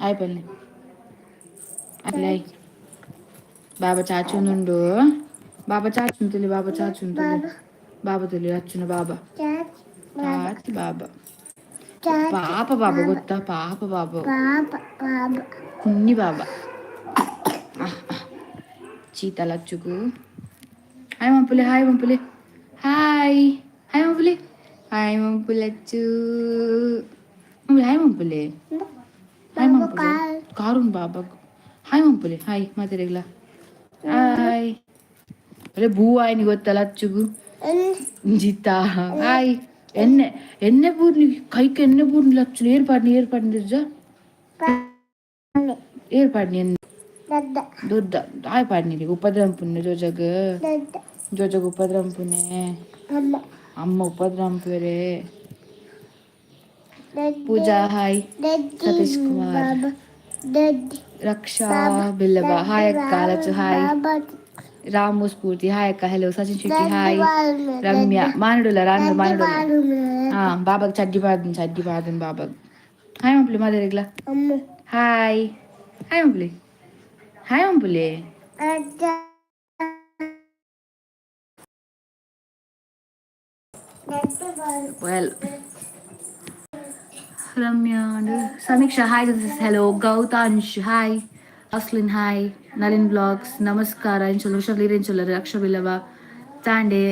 Hi ಪನ್ನಿ. Hi ಬಾಬಾ. ಚಾಚುನುಂಡು ಬಾಬಾ, ಚಾಚುಂತುಲಿ ಬಾಬಾ, ಚಾಚುಂತುಲಿ ಬಾಬಾ, ತುಲಿ ಅಚ್ಚುನ ಬಾಬಾ, ಚಾಚಿ ಬಾಬಾ, ಪಾಪ ಬಾಬಾ, ಗೊತ್ತಾ? ಪಾಪ ಬಾಬಾ, ಕುನ್ನಿ ಬಾಬಾ, ಚೀತ ಲಚ್ಚುಗು. ಹಾಯ್ ಮಂಪುಲೆ, ಹಾಯ್ ಮಂಪುಲೆ, ಹಾಯ್, ಹಾಯ್ ಮಂಪುಲೆ, ಹಾಯ್ ಮಂಪುಲಚ್ಚು, ಹಾಯ್ ಮಂಪುಲೆ, ಹಾಯ್ ಮಂಪುಲೆ, ಕಾರುನ್ ಬಾಬಾ, ಹಾಯ್ ಮಂಪುಲೆ, ಹಾಯ್ ಮಾತಾಡಿಗ್ಲ, ಹಾಯ್. ಅರೆ ಬೂ ಆಯ್ನಿ ಗೊತ್ತಲ್ಲ ಅಚ್ಚುಗು. ಜಿತಾ ಹಾಯ್. ಎಣ್ಣೆ ಎಣ್ಣೆ ಪೂರ್ಣಿ ಕೈಕ್ ಎಣ್ಣೆ ಪೂರ್ಣಿ ಲಚ್ಚು. ಏರ್ಪಾಡ್ನಿ, ಏರ್ಪಾಡ್ನಿ ದುರ್ಜ, ಏರ್ಪಾಡ್ನಿ ಎಣ್ಣೆ ದೊಡ್ಡ ಹಾಯ್ ಪಾಡ್ನಿ. ಉಪದ್ರಂಪುನ್ನೆ ಜೋಜಗ್, ಜೋಜಗ್ ಉಪದ್ರಂಪುನೆ ಅಮ್ಮ ಉಪದ್ರಂಪುರೆ. ಪೂಜಾ ಹಾಯ್. ಸತೀಶ್ ಕುಮಾರ್, ರಕ್ಷಾ ಬಿಲ್ಲಬ ಹಾಯ್ ಅಕ್ಕ. ಲಚ್ಚು ಹಾಯ್. ರಾಮು ಸ್ಫೂರ್ತಿ ಹಾಯ್ ಅಕ್ಕ, ಹಲೋ. ಸಚಿನ್ ಶೆಟ್ಟಿ ಹಾಯ್. ರಮ್ಯಾ ಮಾನಡುಲ್ಲ, ರಾಮು ಮಾನಡುಲ್ಲ. ಹಾ, ಬಾಬಾಗ್ ಚಡ್ಡಿ ಪಾದನ್, ಚಡ್ಡಿ ಪಾದನ್ ಬಾಬಾಗ್. ಹಾಯ್ ಮಂಪುಲಿ ಮಾತಾಡಿಗ್ಲ, ಹಾಯ್, ಹಾಯ್ ಮಂಪುಲಿ, ಹಾಯ್ ಮಂಪುಲಿ. Well, Ramya, Samiksha hi, hello. Gautansh hi. Aslin hi. Nalin blogs ನಮಸ್ಕಾರ. ಇಂಚೊಲ್ಲ ಹುಷಾರ್ ಇಂಚೊಲ್ಲ. ರಕ್ಷಬಿಲ್ಲವ ಚಾಂಡೆ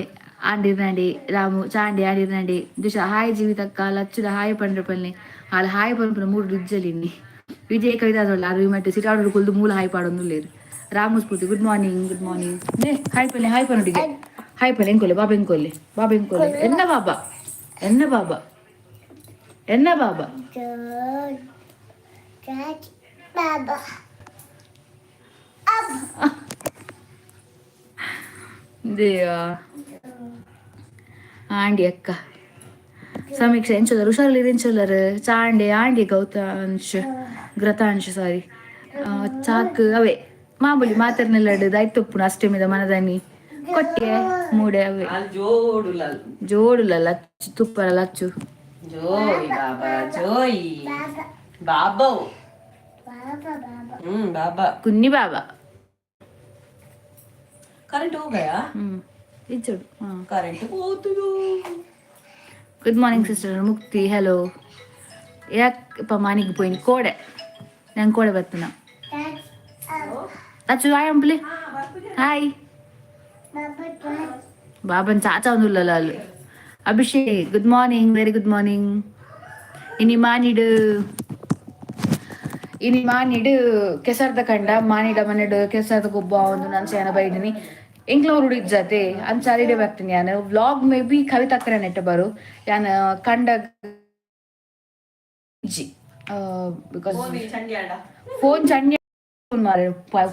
ಆಂಡಿರ್ನಾಂಡಿ, ರಾಮು ಚಾಂಡೆ ಆಂಡಿರ್ನಾಂಡಿ. ದಿಶಾ ಹಾಯ್. ಜೀವಿತಕ್ಕ ಲಚ್ಚುದ ಹಾಯ್ ಪಂಡ್ರ ಪಲ್ನಿ. ಹಾಲು ಹಾಯ್ ಪನ್ಪುನ ಮೂರು ರಿಜ್ಜಲಿನ್ನಿ. ವಿಜಯ್ ಕವಿತಾ ಅರು ಮಟ್ಟೆ ಸಿಟಾಡು ಕುಲ್ದು ಮೂಲ ಹಾಯ್ ಪಾಡೊಂದು ಲೇರು. ರಾಮು ಸ್ಫೂರ್ತಿ ಗುಡ್ ಮಾರ್ನಿಂಗ್, ಗುಡ್ ಮಾರ್ನಿಂಗ್. ನೇ ಹಾಯ್ ಪಲ್ಲೆ, ಹಾಯ್ ಪನ್ನುಡಿಗೆ ಹಾಯ್ ಪಲ್ಲೆ. ಎಂಕೊಲೆ ಬಾಬಾ, ಎಂಕೊಲೆ ಬಾಬಾ, ಎಂಕೊಲೆ? ಎನ್ನ ಬಾಬಾ, ಎನ್ನ ಬಾಬಾ, ಎನ್ನ ಬಾಬಾ? ಬಾಬಾ. ದೇವಾ ಆಂಡಿ ಅಕ್ಕ. ಸಮೀಕ್ಷೆ ಎಂಚೊಲ್ಲರು? ಹುಷಾರಲ್ಲಿ ಎಂಚೊಲ್ಲರು? ಚಾಂಡೆ ಆಂಡಿ. ಗೌತಾಂಶ್ ಗ್ರತಾಂಶ್ ಸಾರಿ ಚಾಕ್ ಅವೇ ಮಾಮೂಲಿ ಮಾತರ್ನೆಲ್ಲಡು ದಾಯ್ತೊಪ್ಪುನ ಅಷ್ಟಮಿದ ಮನದಾನಿ ಕೊಟ್ಟೆ ಮೂಡೆ ಅವೇ. ಜೋಡುಲ ಲಚ್ಚು ತುಪ್ಪರ ಲಚ್ಚು. ಜೋಯ್ ಬಾಬಾ, ಜೋಯ್ ಬಾಬಾ, ಬಾಬಾ. ಕುನ್ನಿ ಬಾಬಾ. ಕರೆಂಟ್ ಹೋಗಯಾ? ಇಚ್ಚೋಡು. ಕರೆಂಟ್ ಹೋತದು. Good morning sister Mukti, hello. ಯಾಕೆ ಮಾನಿಗೆ ಪೋಯಿನಿ ಕೋಡೆ, ನಂಗೆ ಕೋಡೆ ಬರ್ತನ. ಲಚ್ಚು ಹಾಯ್ ಅಂಪ್ಲಿ, ಹಾಯ್. ಬಾಬನ್ ಚಾಚಾ ಒಂದುಲ್ಲಲ್ಲ ಅಲ್ಲಿ. Abhishek good morning, very good morning. ಇನಿ ಮಾನಿಡು, ಇನಿ ಮಾನಿಡು ಕೆಸರ್ದ ಕಂಡ ಮಾನಿಡ ಮನೆಡು ಕೆಸರ್ದ ಗೊಬ್ಬ ಒಂದು ನಾನು ಸೇನ ಬೈದಿನಿ. ಎಂಕ್ಲವ್ರು ಇಜ್ಜಾತೆ ಅಂಚಾರಿಡೆ ಬರ್ತೀನಿ. ಯಾನ್ ವ್ಲಾಗ್ ಮೇ ಬಿ ಕವಿತಾಕ್ಕರೆ ನೆಟ್ಟ ಬರು. ಯಾನ್ ಕಂಡ because phone ಚಂಡಿ ಮಾರೆ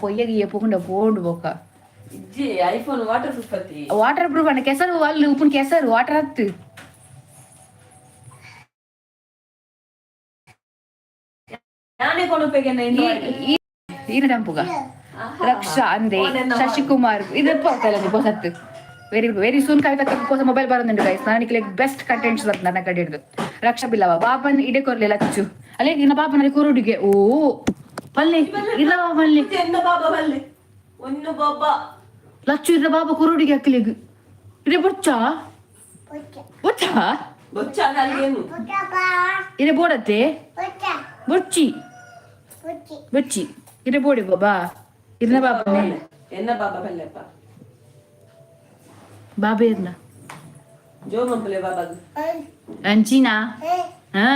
ಪೊಯ್ಯಗೆ ಪೋಂಡ ಪೋಂಡು ಬೊಕ್ಕ. ಇಜ್ಜಿ, ಐಫೋನ್ ವಾಟರ್ ಪ್ರೂಫ್ ಅತಿ. ವಾಟರ್ ಪ್ರೂಫ್ ಅಣ್ಣ, ಕೆಸರು ಅಲ್ಲಿ ಉಪ್ಪುನ ಕೆಸರು ವಾಟರ್ ಹತ್ತು. ನಾನೇ ಕೊನಪೆಗೆ. ಈ ಟಂಪುಗ ರಕ್ಷಾ ಅಂದೆ. ಶಶಿಕುಮಾರ್ ಇದಪ್ಪ ಹೊಸತ್ತು. ವೆರಿ ವೆರಿ ಸೂನ್ ಕವಿತಕ್ಕ ಹೊಸ ಮೊಬೈಲ್ ಬರೋದುಂಟು ಗೈಸ್. ನಾನು ಬೆಸ್ಟ್ ಕಂಟೆಂಟ್ಸ್ ನನ್ನ ಕಡೆ ಹಿಡಿದು. ರಕ್ಷಾ ಬಿಲ್ಲವ ಬಾಬನ್ ಇಡೆ ಕೊರ್ಲೆ ಲಚ್ಚು ಅಲ್ಲೇ ಇನ್ನ ಬಾಬನಲ್ಲಿ ಕೊರುಡಿಗೆ. ಓ ಪಲ್ಲೆ ಇಲ್ಲ ಬಲ್ಲೆ. ಎನ್ನ ಬಾಬಾ ಬಲ್ಲೆ ಒಂದು ಬಾಬಾ. ಲಚ್ಚು ಇರ ಬಾಬಾ ಕೊರುಡಿಗೆ ಅಕ್ಕಲಿಗ್ ಇಡೆ ಬೊಚ್ಚ ಬೊಚ್ಚ. ಬೊಚ್ಚ ಅಲ್ಲೇನು? ಇಡೆ ಬೋಡತ್ತೆ ಬೊಚ್ಚಿ ಬೊಚ್ಚಿ ಇಡೆ ಬೋಡಿ ಬಾಬಾ ಇರ್ನ ಬಾಬಾ. ಎನ್ನ ಬಾಬಾ ಬಲ್ಲೆಪ್ಪ. ಬಾಬಾ ಇರ್ನ. ಜೋ ಮಂಪಲೆ ಬಾಬಾ. ಅಂಚಿನಾ ಹಾ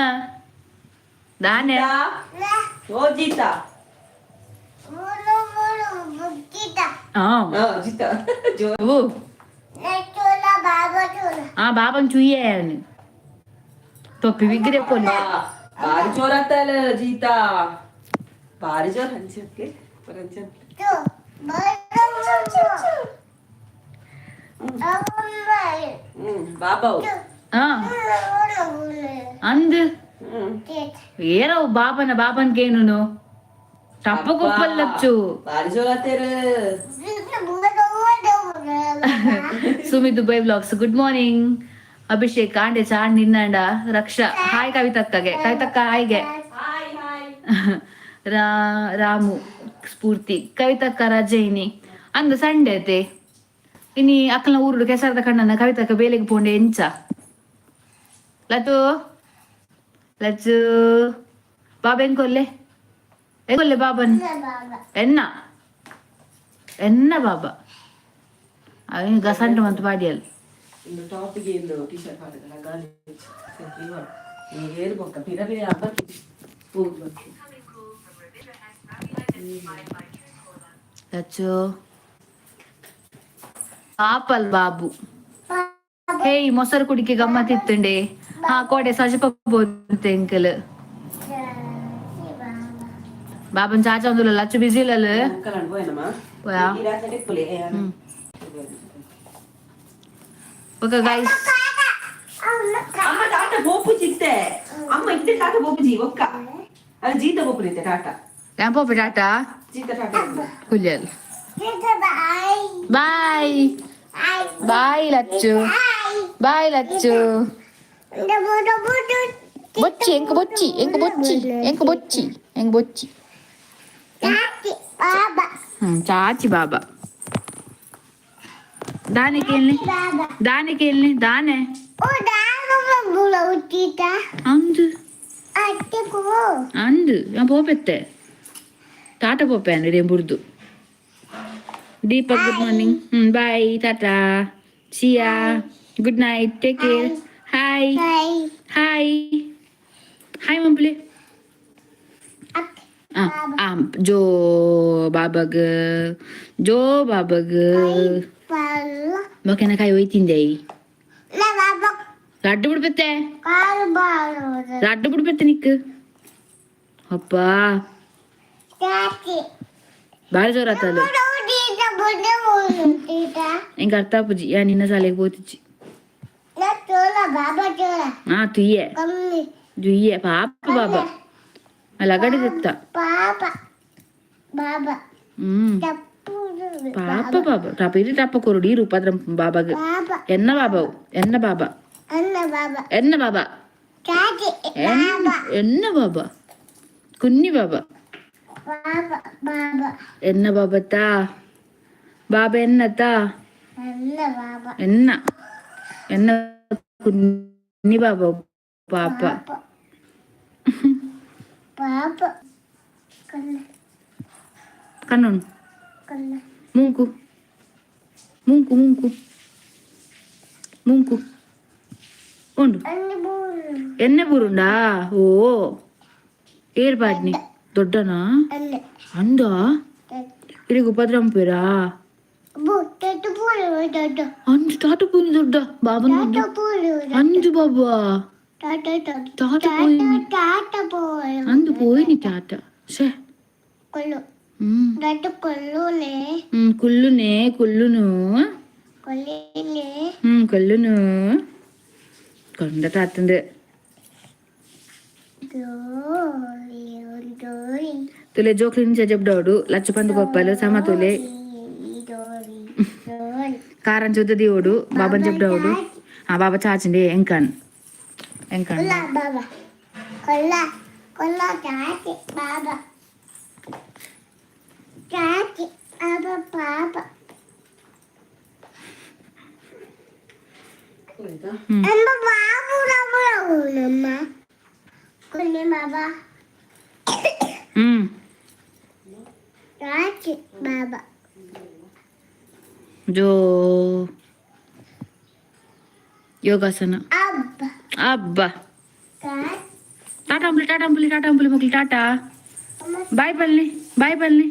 ದಾನೆ. ಓ ಜೀತಾ. ಹಾ ಜೀತಾ ಜೋ. ಓ ಆ ಬಾಬನ್ ಚುಯ್ಯೆ ತೊಪ್ಪಿ ವಿಗ್ರೆ ಪೊಲ್ಲಿ. ಭಾರಿ ಜೋರಾತಲ್ಲ ಜೀತಾ, ಭಾರಿ ಜೋರ್ ಹಂಚಕ್ಕೆ. ಬಾಬಾ. ಹಾ ಅಂದ್ ಏನೋ ಬಾಬನ ಬಾಬನ್ಗೇನು ತಪ್ಪ ಗೊಪ್ಪಲ್ಲಚ್ಚು. ಭಾರಿ ಜೋರಾತೇರು. Sumi Dubai blogs good morning. Abhishek ಆಂಡೆ ಚಾಂಡ್ ನಿನ್ನಂಡ. ರಕ್ಷಾ ಹಾಯ್. ಕವಿತಕ್ಕಗೆ, ಕವಿತಕ್ಕ ಹಾಯ್ಗೆ. Hi hi. ರಾ ರಾಮು ಸ್ಫೂರ್ತಿ ಕವಿತಕ್ಕ ರಜೆಯಿನಿ ಅಂದ ಸಂಡೆ ಐತೆ. ಇನಿ ಅಕ್ಕನ ಊರುಡು ಕೆಸರದ ಕಣ್ಣನ ಕವಿತಕ್ಕ ಬೇಲೆಗೆ ಪೋಂಡೆ ಎಂಚ ಲತು ಲಚ್ಚು ಬಾಬಾ ಎಂಕೊಲ್ಲೆ ಎಂಕೊಲ್ಲೆ ಬಾಬನ್ ಎನ್ನ ಎನ್ನ ಬಾಬಾ ಅವನು ಗಸಂಟು ಮಂತು ಪಾಡಿಯಲ್. ಇನ್ನು ಟಾಪಿಗೆ ಇಂದು ಟಿ ಶರ್ಟ್ ಹಾಕಿದ್ರೆ ಗಾಳಿ ಏರು ಬೊಕ್ಕ ಪಿರ ಪಿರ ಹೋಗ್ಬೇಕು. ಲಚ್ಚು ಪಾಪಲ್ ಬಾಬು ಹೇಯ್ ಮೊಸರು ಕುಡಿಕೆ ಗಮ್ಮತ್ತಿತ್ತುಂಡೆ. ಹಾ ಕೋಡೆ ಸಜಿಪ ಬೋತೆ ಎಂಕಲ್ ಬಾಬನ್ ಚಾಚಾ ಒಂದುಲ್ಲ ಲಚ್ಚು ಬಿಸಿ ಇಲ್ಲಲ್ಲ. ಮುಕ್ಕಲಂಡು ಪೋಯನಮ್ಮ. ಪೋಯಾ? ಈ ರಾತ್ರಿ ಇಪ್ಪುಲೆ. Okay guys. ಅಮ್ಮ ಟಾಟಾ ಬೋಪುಜಿ ಇತ್ತೆ, ಅಮ್ಮ ಇತ್ತೆ ಟಾಟಾ ಬೋಪುಜಿ ಒಕ್ಕ ಅದು ಜೀತ ಬೋಪುಲಿ ಇತ್ತೆ ಟಾಟಾ. ಲ್ಯಾಂಪೋಪೆ ಟಾಟಾ. ಜೀತ ಟಾಟಾ. ಕುಲ್ಯಲ್ bye bye Lachchu bye Lachchu. ಬೊಚ್ಚಿ ಎಂಕ ಬೊಚ್ಚಿ ಎಂಕ ಬೊಚ್ಚಿ ಎಂಕ ಬೊಚ್ಚಿ ಎಂಕ ಬೊಚ್ಚಿ. ಚಾಚಿ ಬಾಬಾ ದಾನೆ ಕೇಳಲಿ ದಾನೆ ಕೇಳಲಿ ದಾನೆ. ಅಂದು ಅಂದು ഞാൻ ಪೋಪೆತ್ತೆ ಟಾಟಾ ಪೋಪೆ ರೇಂ ಬುಡ್ದು. Deepak good morning. Bye tata see ya good night take care hi hi hi ಮಂಪ್ಲಿ. ಆ ಜೋ ಬಾಬಗ್ ಜೋ ಬಾಬಗ್ ಬೊಕೆನ ಕಾಯಿ ಒಯ್ತಿಂದೆ ಲಡ್ಡು ಬಿಡ್ಬತ್ತೆ ಲಡ್ಡು ಬಿಡ್ಬತ್ತೆ ನಿಕ್ ಅಪ್ಪ ಬಾರಿ ಜೋರ ಆತಲ್ಲ. ಎಂಕ್ ಅರ್ಥ ಆಪುಜಿ ಯಾ ನಿನ್ನ ಸಾಲೆಗ್ ಪೋತಿಜ್ಜಿ. ಹಾ ತುಯ್ಯೆ ತುಯ್ಯೆ ಪಾಪ ಬಾಬಾ ಲಗಡೆ ತೆತ್ತ. ಪಾಪ ಬಾಬಾ ಟಪ ಇರಿ ಟಪ್ಪ ಕೊರುಡಿ ರೂಪಾದ್ರ ಬಾಬಾಗ ಎನ್ನ ಬಾಬಾವು ಎನ್ನ ಬಾಬಾ ಎನ್ನ ಬಾಬಾ ಎನ್ನ ಬಾಬಾ ಕುನ್ನಿ ಬಾಬಾ ಎನ್ನ ಬಾಬತ್ತಾ ಬಾಬಾ ಎನ್ನತ್ತಾ ಎನ್ನ ಎನ್ನ ಕುನ್ನಿ ಬಾಬಾ ಪಾಪ ಕಣ್ಣು ಮೂಂಕು ಮೂಂಕು ಮೂಂಕು ಮೂಂಕು ಉಂಡು ಎಣ್ಣೆ ಬೂರುಂಡಾ ಓ ಏರ್ ಬಾಡ್ನಿ ದೊಡ್ಡನಾ ಅಂದ ಇಲ್ಲಿಗೆ ಉಪದ್ರ ಪೇರಾ ಅಂದು ಟಾಟ ಪೂನಿ ದೊಡ್ಡ ಬಾಬನ ಅಂದು ಬಾಬಾ ಟಾಟ ಪೋಯಿನಿ ಅಂದು ಪೋಯಿನಿ ಟಾಟ ಶೇ. ಕುಲ್ಲುನೆ ಕುಲ್ಲುನು ಕೊಲ್ಲುನು కొండ తాతుంది ತುಲೆ ಜೋಕ್ಲಿನ ಜಬ್ಡೋಡು ಲಚ್ಚು ಪಂದು ಕೊಪ್ಪಲು ಸಮ ತುಲೆ ಕಾರನ್ ಚುದ್ದ ದಿಯೋಡು ಬಾಬನ್ ಜಬ್ಡೋಡು. ಆ ಬಾಬಾ ಚಾಚಂడి ಎಂಕನ್ ಎಂಕನ್. ಜೋ ಯೋಗಾಸನ ಅಬ್ಬ ಟಾಟಾ ಅಂಬುಲಿ ಟಾಟಾ ಅಂಬುಲಿ ಟಾಟಾ ಅಂಬುಲಿ ಮಕ್ಳು ಟಾಟಾ ಬಾಯ್ ಬನ್ನಿ ಬಾಯ್ ಬನ್ನಿ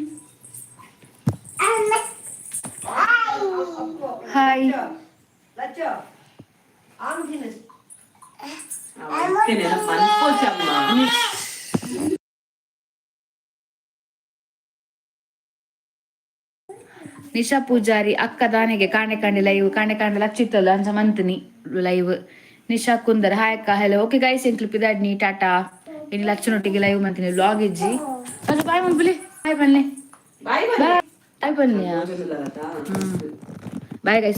ಹಾಯ್. ನಿಶಾ ಪೂಜಾರಿ ಅಕ್ಕ ದಾನೆಗೆ ಕಾಣೆ ಕಾಂಡೆ ಲೈವ್ ಕಾಣೆ ಕಾಂಡೆ ಲಕ್ಷಿತ್ತಲ್ಲ ಅಂಚ ಮಂತನಿ ಲೈವ್. ನಿಶಾ ಕುಂದರ್ ಹಾಯ್ ಅಕ್ಕ hello. Okay guys ಎಂಕ್ಲು ಪಿದಾಡ್ನಿ ಟಾಟಾ. ಇನ್ನು ಲಕ್ಷನೊಟ್ಟಿಗೆ ಲೈವ್ ಮಂತೀನಿ ವ್ಲಾಗ್ ಇಜ್ಜಿ ಅದು ಬಾಯ್ ಮಂಬುಲಿ ಬಾಯ್ ಬನ್ನಿ ಬಾಯ್. ಬಾಯ್ ಬಾಯ್ ಬನ್ನಿ. ಬಾಯ್. Bye guys.